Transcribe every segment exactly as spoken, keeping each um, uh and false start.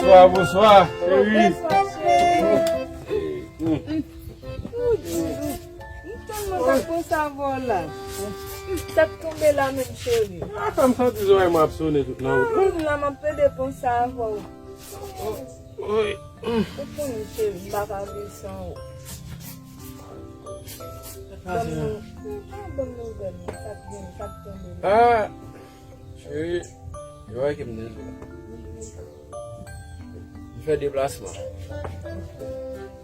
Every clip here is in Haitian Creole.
Bonswa, bonswa, cheri. Bonswa, cheri. Mon Dieu, m tèlman t ap pran sa avè w la. Sa t tonbe la menm, cheri. A, fè m santi zòrèy mwen ap sonnen tout nan wout la. Menm la, m ap plede pran sa avè w. Wi. Ou konnen, cheri, m pa ka viv san ou. Ban m nou, ban m nouvèl, sa k gen, sa k tonbe la. A, cheri, yo wè ke m dezole. M fè deplasman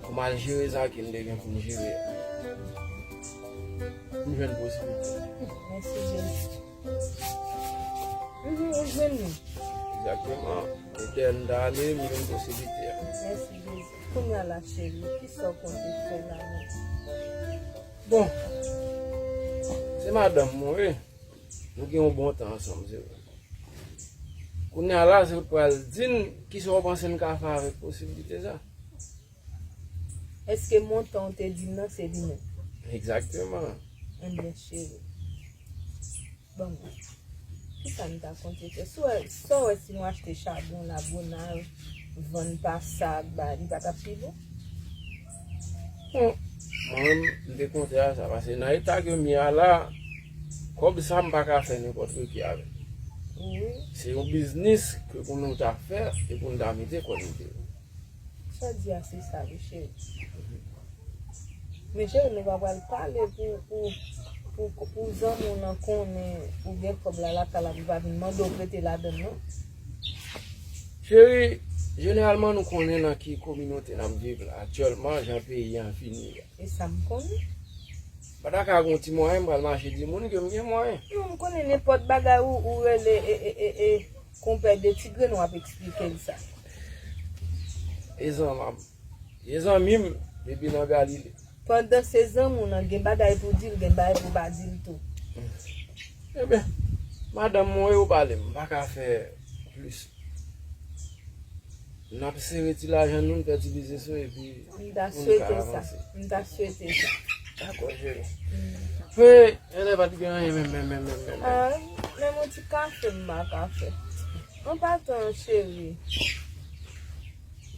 pou m al jere sa ke m te gen pou m jere a. M jwenn posiblite. Mèsi, Jezi. Mhm, ou jwenn li. Egzakteman. Kote m ta ale, m jwenn posiblite a. Mèsi, Jezi. Kounye a la, cheri, kisa w konte fè la menm? Bon, se madanm mwen, wi. Nou gen yon bon tan ansanm, se vre. Kounye a la, se ou k pral di n kisa w panse n ka fè avèk posiblite sa. Èske montan w te di m nan, se li menm? Egzakteman. Ebyen, cheri. Bon, kisa m ta konte fè? Si w wè, sa w wè si nou achte chabon, labonal, vann pa sak, ba, li pa t ap pi bon? Bon, mwen menm, m te konte a sa, paske nan eta ke m ye a la, kòb sa m pa ka fè nenpòt ki avè l. Wi. Se yon biznis ke pou nou ta fè e pou n ta mete kò nou deyò. Sa w di a se sa wi, cheri. Men cheri, nou pa pral pale pou, pou, pou, pou zanmi w nan konnen ou gen kòb la lakay la pou l pa vin mande w prete ladann non. Cheri, jeneralman nou konnen nan ki kominote n ap viv la aktyèlman, jan peyi an fini a. E sa m konnen. M pa ta ka gen yon ti mwayen, m pral mache di moun ke m gen mwayen. Non, m konnen nenpòt bagay ou, ou rele e, e, e, e, konpè de ti grenn w ap eksplike l sa. E zanmi m. Ye zanmi m depi nan Galile. Pandan se zanmi w nan, gen bagay pou di l, gen bagay pou pa di l tou. Ebyen, madanm mwen yo pale m, m pa ka fè plis. N ap sere ti lajan nou, n fè ti biznis nou, epi pou n ka avanse. M ta swete sa. M ta swete sa. Dakò, cheri. Hey, elè pa t gen anyen menm, menm, menm, menm, menm. Ah, menm yon ti kafe m pa ka fè. An patan, cheri.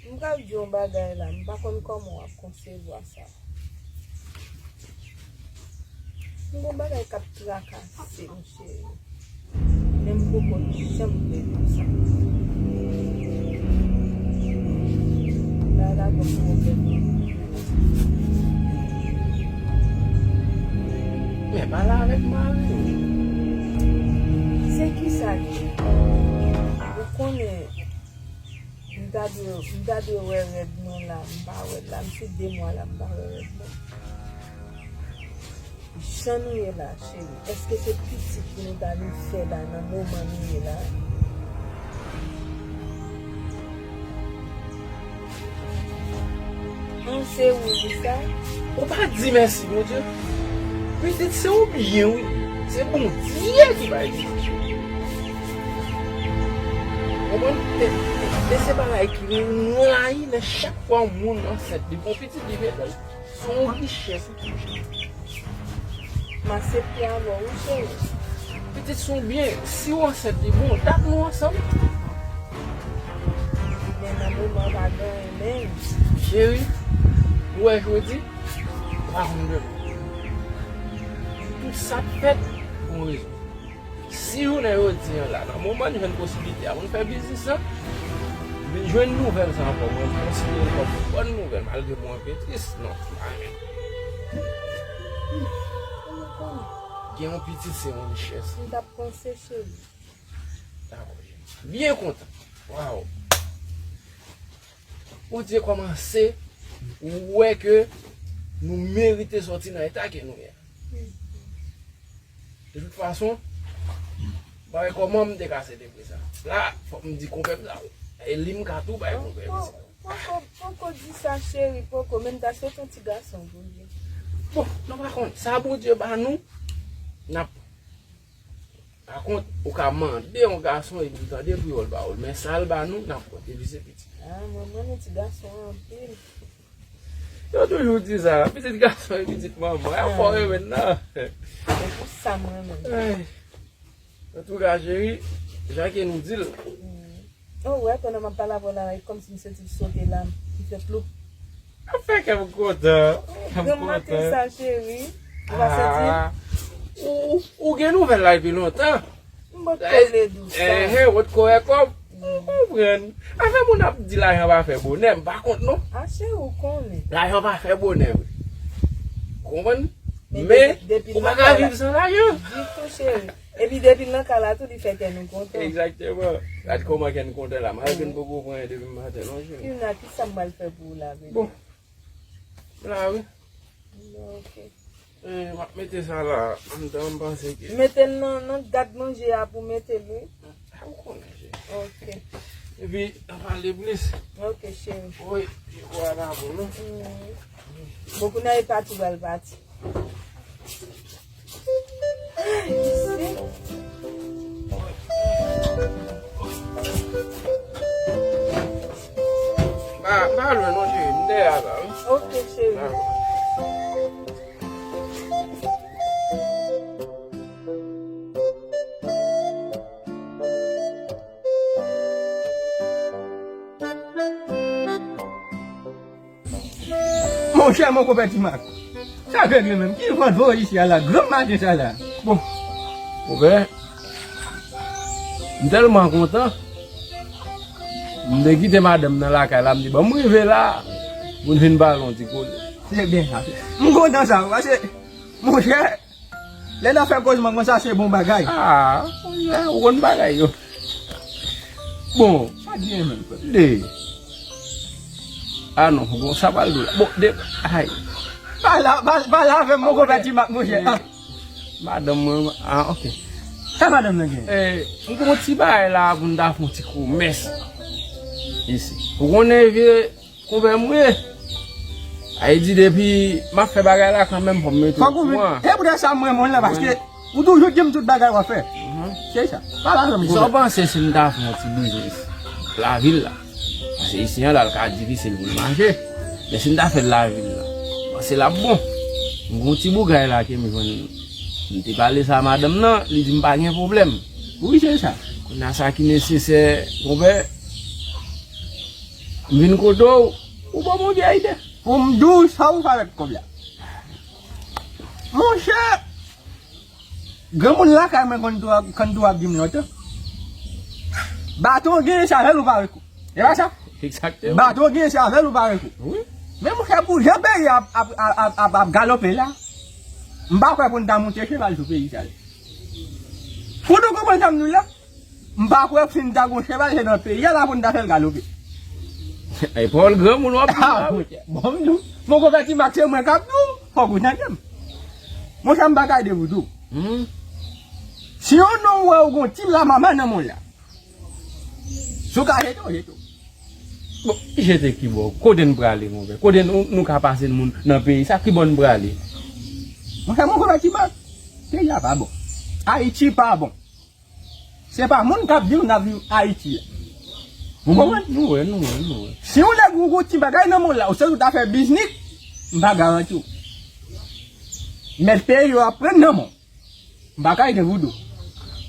M pral di w yon bagay la, m pa konn kòman w ap konsevwa sa. M gon bagay k ap trakase m, cheri. Men m poko janm rele w sa. Bagay la gon pwoblèm. Men pale avèk mari w. Se kisa ki? Ou konnen M ta dwe, m ta dwe wè règ mwen la, m pa wè l la, m se de mwa la, m pa wè règ mwen. Jan nou ye la, cheri, èske se pitit pou nou ta vin fè la nan moman nou ye la? An, se ou wi sa. Ou pa di mèsi, Bondye. Pitit se ou byen, wi. Se Bondye ki bay pitit. Konprann? E, e, e se bagay ki m rayi lè chak fwa yon moun ansent, li pran pitit, li mete l. Se yon richès. M aksepte avè w, wi, cheri. Pitit se yon byen. Si w ansent, li bon. Dat nou ansanm. Men nan moman pa gen anyen menm. Cheri, ou wè jodi, pa konn demen. Tout sa k fèt, gon rezon. Si jounen jodi an la, nan moman n jwenn posiblite a pou n fè biznis lan, vin jwenn nouvèl sa ankò, mwen konsidere l kòm yon bòn nouvèl, malgre mwen anpe tris. Non, pa renmen. Gen yon pitit se yon richès. M t ap panse, cheri. Dakò, cheri. Byen kontan. Waw. Bondye kòmanse wè ke nou merite sòti nan eta ke nou ye a. De tout fason, m pa wè kòman m te ka selebre sa. La, fòk m di konpè m sa, e li m ka tou bay konpè m sa. Poko, poko, poko di sa, cheri, poko. Men m ta swete yon ti gason pou li. Bon, nou pa konn. Sa Bondye ba nou, n ap Pa kont, ou ka mande yon gason epi l tande pou yo l ba ou l. Men sa l ba nou, n ap konte, epi se pitit. Ah, mwen, mwen renmen ti gason anpil. Yo toujou di sa, pitit gason e pitit manman. E fò renmen nan. Se pou sa mwen renmen. Ay. Antouka, cheri, jan ke nou di l, Ou wè, pandan m ap pale avè w la, e kòmsi m santi l sote la, m fè ploup. Afè kè m kontan. Kè m kontan. Granm maten sa, cheri. Ou pa santi? Ah, ou, ou gen nouvèl la depi lontan. M pa t ko vle di w sa. Eh, eh, ou t ko wè kòb. M konprann. Afè moun ap di lajan pa fè bonè, m pa kont non. Ah, cheri, ou konnen. Lajan pa fè bonè vre. Konprann? Men, men depi ou pa ka viv san lajan. Ditou, cheri. Epi depi l nan kay la tou, li fè kè nou kontan. Egzakteman. Gad kòman kè n kontan la. Malgre n poko pran anyen depi maten non, cheri. Kina, kisa m pral fè pou ou la, bebe? Bon. M la wi. Bon, ok. Eh, m ap mete sa la. Anndan m panse ke. Mete l nan, nan gad manje a pou mete l wi. Sa ou konnen, cheri. Ok. Epi, n a pale plis. Ok, cheri. Wi, pi kwa la bon non. Mm. Bon, kounye a e pati pral pati. Isi. Pa, pa lwen non, cheri. M dèyè a la, wi. Ok, cheri. Pa lwen. Monchè, mon konpè Ti Mak. Sa k regle menm? Ki vant voye isi a la? Granm maten sa la. Bon. Konpè, m tèlman kontan. M te kite madanm nan lakay la, m di, "Ban m rive la pou n vin pale yon ti koze." Se byen sa. M kontan sa, paske, monchè, lè n ap fè kozman konsa, se bon bagay. Ah, ou konn bagay yo. Bon. Sa di menm, frè? De. Ah non, bon, sa pral dou la. Bon, de, ay. Pale, pale, pale avè m, mon konpè Ti Mak, monchè. Ah. Madanm mwen, ah, ok. Sa madanm nan gen? Eh, m gen yon ti bagay la pou n ta fè yon ti komès. Isi. Ou konnen vye konpè m ye. Ay di depi m ap fè bagay la kanmenm fò m mete w okouran. E poutèt sa mwen menm la, paske ou toujou di m tout bagay w ap fè. Mhm. Se sa. Pale avè m. Sa w panse si n ta fè yon ti biznis lavil la? Paske isi an la, l ka difisil pou l mache. Men si n ta fè l lavil la, m panse l ap bon. M gen yon ti bougay la ke m jwenn. M te pale sa a madanm nan, li di m pa gen pwoblèm. Wi, se sa. Kounye a sa ki nesesè, konpè, m vin kote w, ou ban m yon ti ide. Pou m di w sa ou fè avèk kòb la. Monchè, granmoun lakay mwen konn tou ap, konn tou ap di m lontan. Baton w genyen, se avè l ou pa reko. E pa sa? Egzakteman. Baton w genyen, se avè l ou pa reko. Wi. Men monchè, pou jan peyi a ap, ap, ap, ap, ap galope la, m pa kwè pou n ta moute cheval sou peyi sa. Pou nou konprann sa m di w la, m pa kwè si n ta gon cheval, se nan peyi a la pou n ta fè l galope. Ay, pawòl granmoun w ap di la, wi. Bon, m di w, mon konpè Ti Mak, se mwen k ap di w, fòk ou tande m. Monchè, m pa ka ede pou di w. Hmm. Si yon nonm wè ou gon ti lamama nan men w la, si w ka jete w, jete w. Bon, jete ki bò? Kote n prale, monchè? Kote nou, nou ka pase moun nan peyi sa? Ki bò n prale? Monchè, mon konpè Ti Mak, peyi a pa bon. Ayiti pa bon. Se pa moun k ap viv, n ap viv Ayiti a. Ou konprann? Nou wè, nou wè, nou wè. Si yon nèg ou gon ti bagay nan men w la, ou se ou ta fè biznis, m pa garanti w. Mèt peyi yo ap pran nan men w. M pa ka ede voudou.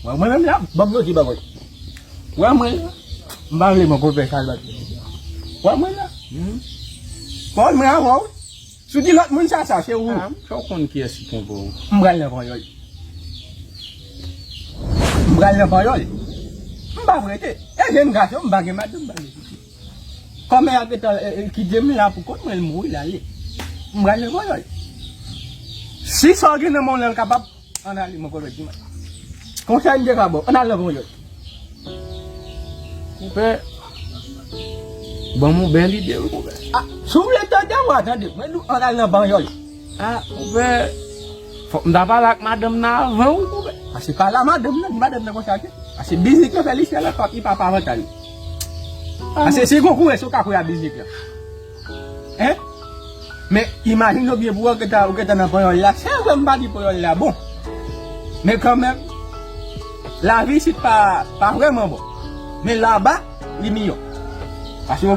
Wè mwen menm la, ban m yon ti bagay. Wè mwen la, m pa vle mwen konpè sa l bat. Wè mwen la. Pawòl mwen avè w. Si w di lòt moun sa, sa se ou. Ah, sa w konn kiyès ki konpè w? M pral nan panyòl. M pral nan panyòl. M p ap rete. E jèn gason, m pa gen madanm, m pa gen pitit. Kòmè a gentan, e, e, kite m la pou kont mwen, l mouri, l ale. M pral nan panyòl. Si sa w gen nan men w lan l kapab, ann ale, mwen konpè di mwen. Konsèy m te ka ba w, ann al nan panyòl. Konpè, ban m yon bèl ide wi, konpè. Ah, si w vle tande, w a tande. Mwen di w, ann al nan panyòl. Ah, konpè, fòk m ta pale ak madanm nan avan wi, konpè. Pase pale a madanm nan, di madanm nan konsa ke. Pase biznis yo fè li sèl ankò, li pa pa avantaj. Pase si gon koure, si w ka koure a biznis la. Hein? Men imajine w byen pou wè w gentan, w gentan nan panyòl la. Se vre m pa di panyòl la bon. Men kanmenm, lavi isit pa, pa vrèman bon. Men laba, li miyò. Pase w,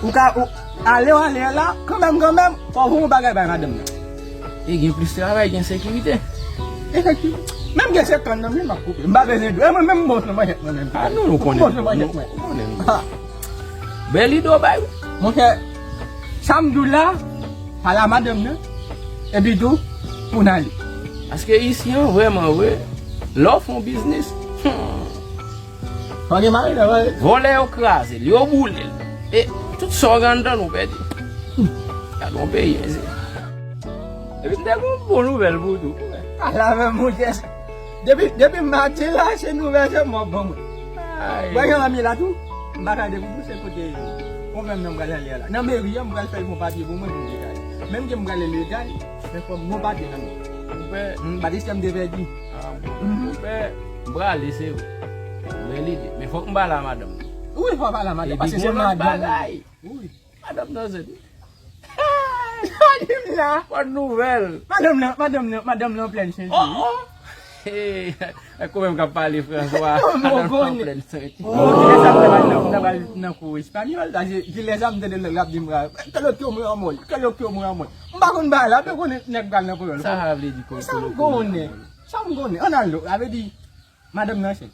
ou ka, ou, ale w ale la, kanmenm, kanmenm, fò w voye yon bagay bay madanm nan. E gen plis travay, gen sekirite. Efektivman. Menm gen se kann nan men m ap koupe. M pa bezwen dwe. Mwen menm m bon nan manchèt mwen menm. Ah non, nou konnen. M bon nan manchèt mwen. Nou konnen. Ha. Bèl ide w bay wi. Monchè, sa m di w la, pale a madanm nan, epi tou, pou n ale. Paske isi an, vrèman vre, lè w fè yon biznis, hmm, pa gen mari la, wè. Vòlè yo kraze l, yo boule l. E tout sa w gen anndan l ou pèdi. Hmm. Gade yon peyi, mesye. Epi m te gen yon bon nouvèl pou w tou. Pale avè m, monchè. Depi, depi maten la, se nouvèl sèlman w ap ban mwen. Ay. Mwen gen yon zanmi la tou. M pa ka depi tou se kote konpè m nan m pral ale a la. Nan meri an, m pral fè l fè yon papye pou mwen pou m dekale. Menm ke m pral legal, men fò m gen yon papye nan men. Konpè. M pa t espè m te pèdi. Ah, bon. Konpè, m prale, se vre. Bèl ide. Men fòk m pale a madanm. Wi, fò w pale a madanm, paske se madanm. Epi gen yon lòt bagay. Wi. Madanm nan sèt wi. Madanm la. Bòn nouvèl. Madanm nan, madanm nan, madanm nan plèn senti. Oh, oh. Hey, e konpè m k ap pale Franswa. Madanm nan plèn senti. Oh, kilè sa m te pral nan, m te pral nan kou espanyòl, paske kilè sa m tande lè l ap di m, "Que lo quiero muy amor, que lo quiero muy amor." M pa konn bagay la, m te konnen nèg pral nan kreyòl. Sa vle di ko-, sa m konnen. Sa m konnen. Ann al do, sa vle di, madanm nan ansent.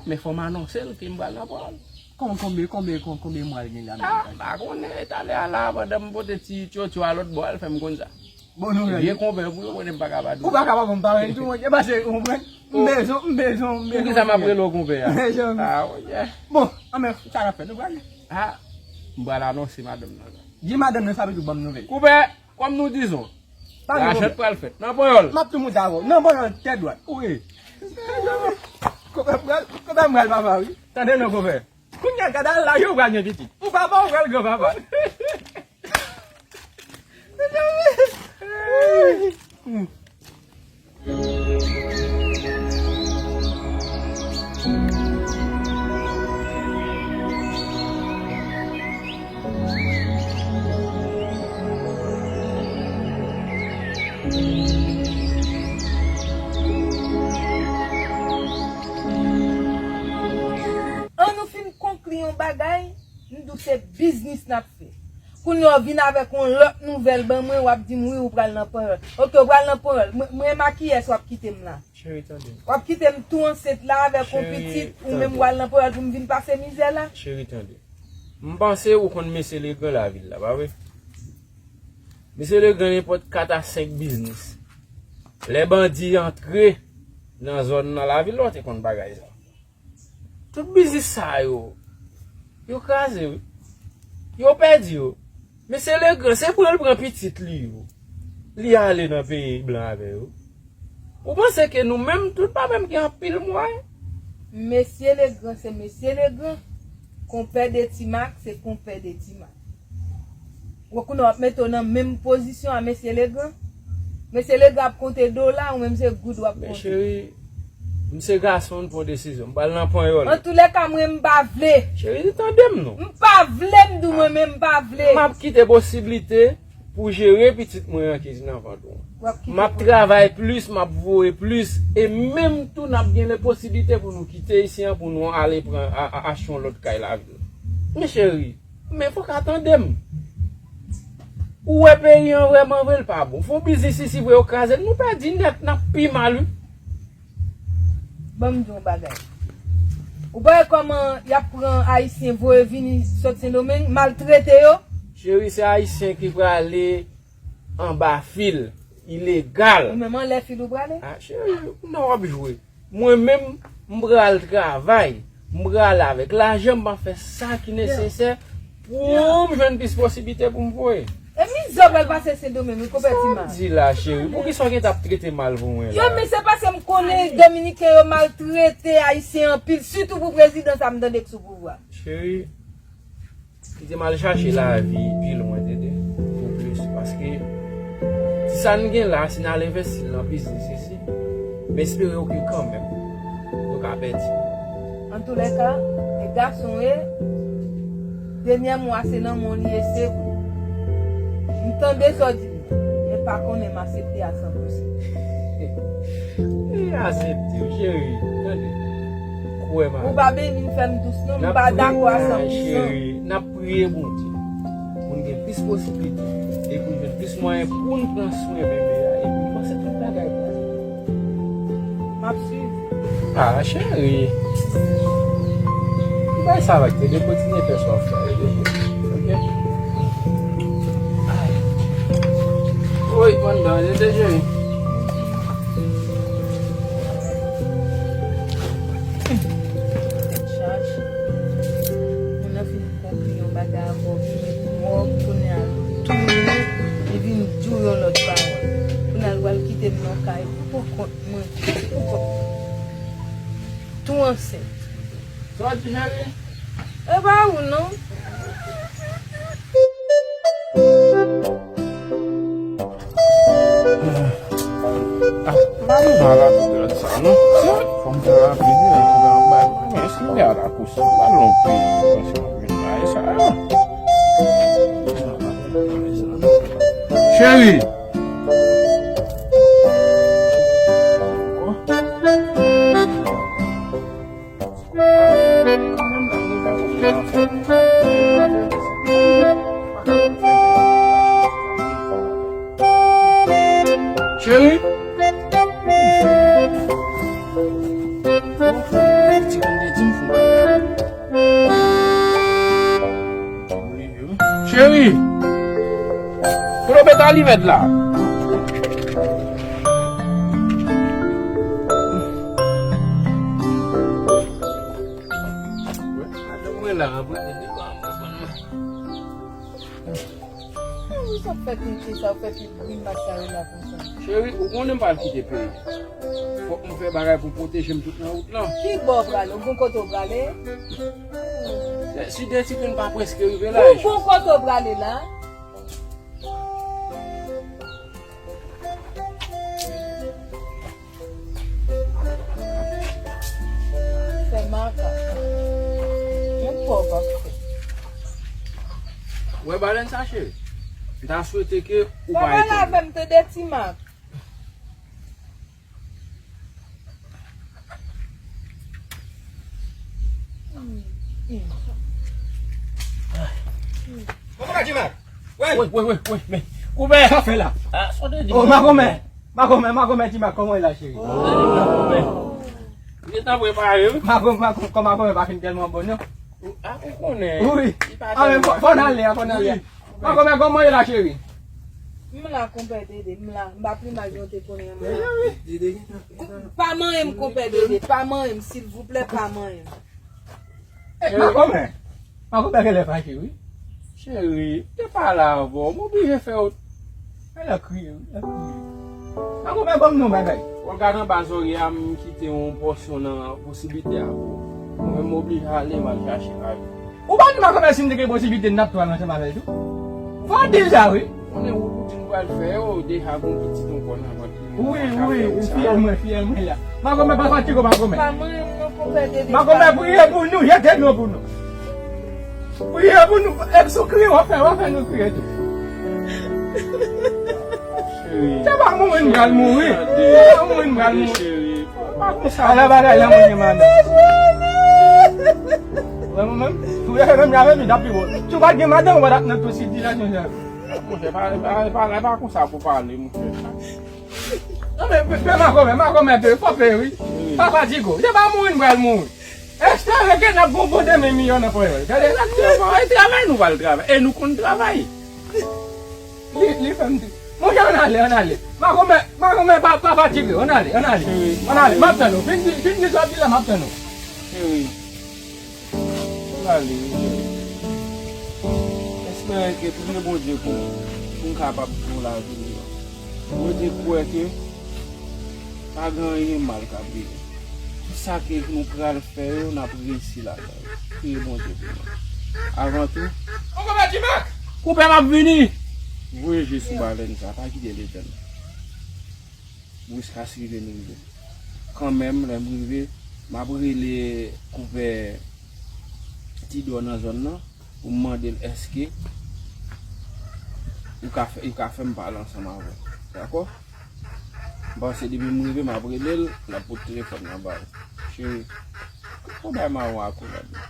Men fò m anonse l ke m pral nan pran l. Kon-, konbe, konbe, kon-, konbe mwa l gen la menm? Ah, m pa konnen, talè a la, pandan m pote ti tchotcho a lòt bò a, l fè m konn sa. Bon nouvèl. Vye konpè pou yo, konnen m pa ka pa di w. Ou pa ka pa bon parèy tou, monchè, paske ou konprann. M bezwen, m bezwen, m bezwen. Poukisa m ap rele w konpè a? Mezanmi. Ah, monchè. Bon, anben, sa n ap fè, nou prale? Ah, m pral anonse madanm nan. Di madanm nan sa pou tou ban m nouvèl. Konpè, kòm nou dizon, lajan pral fèt. Nan panyòl. M ap tou moute avè w. Nan panyòl, tèt dwat. Wi. Konpè pral, konpè m pral papa, wi. Tande non, konpè. Kounye a, gade la, yo pral gen pitit. Ou papa, ou pral gran papa. An nou fin konkli yon bagay, m di w se biznis n ap fè. Kounye a w vin avèk yon lòt nouvèl ban mwen, w ap di m wi, ou pral nan panyòl. Oke, ou pral nan panyòl. Mwen, mwen m a kiyès w ap kite m la? Cheri, tande. W ap kite m tou ansent la avèk yon pitit, ou menm w al nan panyòl pou m vin pase mizè la? Cheri, tande. M panse ou konn mesye Legan lavil la, pa vre? Mesye Legan nenpòt kat a senk biznis. Lè bandi antre nan zòn nan lavil la, w te konn bagay sa. Tout biznis sa yo, yo kraze, wi. Yo pèdi yo. Mesye Legan, se pran l pran pitit li yo. Li ale nan peyi blan avè yo. Ou panse ke nou menm tout pa menm gen anpil mwayen? Mesye Legan se mesye Legan. Konpè de Timak se konpè de Timak. Ou konnen w ap mete w nan menm pozisyon a mesye Legan. Mesye Legan ap konte dola, ou menm se goud w ap konte. Men cheri, m se gason, m pran desizyon. M pral nan panyòl. Antoulèka, mwen m pa vle. Cheri, tande m non. M pa vle, m di w mwen menm m pa vle. M ap kite posiblite pou jere pitit mwen an ki nan vant ou an. W ap kite. M ap travay plis, m ap voye plis, e menm tou n ap gen le posiblite pou nou kite isi an, pou nou ale pran, a, a, achte yon lòt kay lavil. Men cheri, men fòk a tande m. Ou wè peyi an vrèman vre, l pa bon. Fè yon biznis isi vre, yo kraze l, nou pèdi nèt, n ap pi mal, wi. Ban m di w yon bagay. Ou pa wè kòman y ap pran Ayisyen voye vini sot Sendomeng, maltrete yo? Cheri, se Ayisyen ki prale anba fil, ilegal. Ou menm anlè fil ou prale? Ah, cheri, non, w ap jwe. Mwen menm, m pral travay. M pral avèk lajan, m ap fè sa ki nesesè pou m jwenn plis posiblite pou m voye. E mizè w pral pase Sendomeng, wi, konpè Timak. Sa w di la, cheri? Poukisa w gentan ap trete mal pou mwen la? Yo, men se paske m konnen Dominiken yo maltrete Ayisyen anpil, sitou pou prezidan sa m tande k sou pouvwa. Cheri, kite m al chache lavi pi lwen, tande, pou plis, paske ti sa n gen la, si n al envesti l nan biznis isi, m espere w ke kanmenm, nou ka pèdi. Antoulèka, e gason w ye, dènyè mo a se nan men w li ye, se vre. M tande sa w di m nan, men pa konnen m aksepte a san pou san. E aksepte, cheri, tande. Kwè m. Ou pa bezwen vin fè m dous non, m pa dakò a san pou san. Cheri, n ap priye Bondye pou n gen plis posiblite e pou n jwenn plis mwayen pou n pran swen bebe a, epi m panse tout bagay pral. Ah, cheri. Bay sa vag, te de kontinye fè sa w ap fè, oke? Ay. Woy, pandan, tete cheri. Chaj. Moun nan fin konkli yon bagay avè w, vin met wòb, kounye a touye, li vin di w yon lòt pawòl. Kounye a l pral kite m nan kay pou kont mwen, pou kont mwen. Tou ansent. Sa w di, cheri? E pa ou non. Ah, pa nou pa rapid lòt sa non. Fò m fè rapid wi, pou nan bay. Men si m al akouche, pa non peyi, konsa m vin bay sa non. Cheri! Cheri. Cheri. Kote w met alimèt la? Mwen la, mwen. Sa w fè tete sa, w fè tout grimas sa yo la konsa? Cheri, ou konnen m pral kite peyi. Fòk mwen fè bagay pou pwoteje m tout nan wout lan. Ki bò w prale? Ou gon kote w prale? Si de ti pen pa prèske rive la. Ou gon kote w prale la? Fè makak. Yon pòv ap fè. Wè balèn sa, cheri? M ta swete ke ou pa pale avè m, te de ti mak. Kòman ka di mal? Wi, wi, wi, wi, men. Koupè! Sa fè la? Ah, sa w te di. Oh, makomè! Makomè, makomè, di mal, kòman w ye la, cheri? Makomè. Li te prepare, wi. Makomè, makomè, kòman makomè pa fin tèlman bon, non? Ah, ou konnen. Wi. Ah, men fò, fò n ale, fò n ale. Makomè, kòman w ye la, cheri? M la, konpè Dede, m la. M pa pi mal jan w te konnen an, m la. Pa manyen m, konpè Dede, pa manyen m, silvouplè, pa manyen m. Eh, makomè. Makomè genlè fache, wi. Cheri, m te pale avè w, m oblije fè w. Lè l ap kriye, wi, l ap kriye. Makomè, ban m non bagay. Wè, gade anba zòrye a, m kite yon pòsyon nan posiblite a pou ou. Mwen menm, m oblije ale, m al chache lavi. Ou pa di makomè si m te gen posiblite n ap tou al ansanm avè l tou? Fò w di l sa, wi. Konnen wout ou di nou pral fè yo, deja gon pitit ankò nan vant li. Wi, wi, fiyèl mwen, fiyèl mwen la. Makomè pa fatige, makomè. Pa manyen m non, konpè Dede. Makomè, priye pou nou, jete dlo pou nou. Priye pou nou, e sou kriye w ap fè, w ap fè nou kriye tou. Cheri. Se pa mouri n pral mouri. Se pa mouri n pral mouri. Cheri. Pa konsa. Ala bagay la, mwen gen madanm. Wè mwen menm, si w te fè menm jan avè m, li t ap pi bon. Si w pa t gen madanm, ou pa t ap nan tou sitiyasyon sa. Monchè, pa, pa, pa, pa konsa pou pale, monchè. Non, men, pe, pe makomè, makomè, pe, fò pe, wi. Wi. Pa fatige w. Se pa mouri n pral mouri. Espere ke n ap gon bon demen miyò nan ponyòl. Gade, n ap travay, travay, nou pral travay. E nou konn travay. Li, li fè m di, monchè, ann ale, ann ale. Makomè, makomè, pa, pa fatige, ann ale, ann ale. Ann ale, m ap tann ou. Fin di, fin di sa w ap di la, m ap tann ou. Cheri, ann ale, wi, cheri. Espere ke, priye Bondye pou, pou m kapab gen yon lavi miyò. Bondye kwè ke pa gen anyen mal k ap rive. Tout sa ke nou pral fè yo, n ap reyisi ladan yo. Priye Bondye pou nou. Avan tou, Oncle Mèt Jimak! Konpè, m ap vini! Voye je sou balèn sa, pa kite l etenn. Briskas rive, nou rive. Kanmenm, lè m rive, m ap rele konpè Tidò nan zòn nan. Pou m mande l èske ou ka fè, ou ka fè m pale ansanm avè l. Dakò? M panse depi m rive, m ap rele l, l ap pote telefòn nan ba ou. Cheri, ou bay mawon akolad la.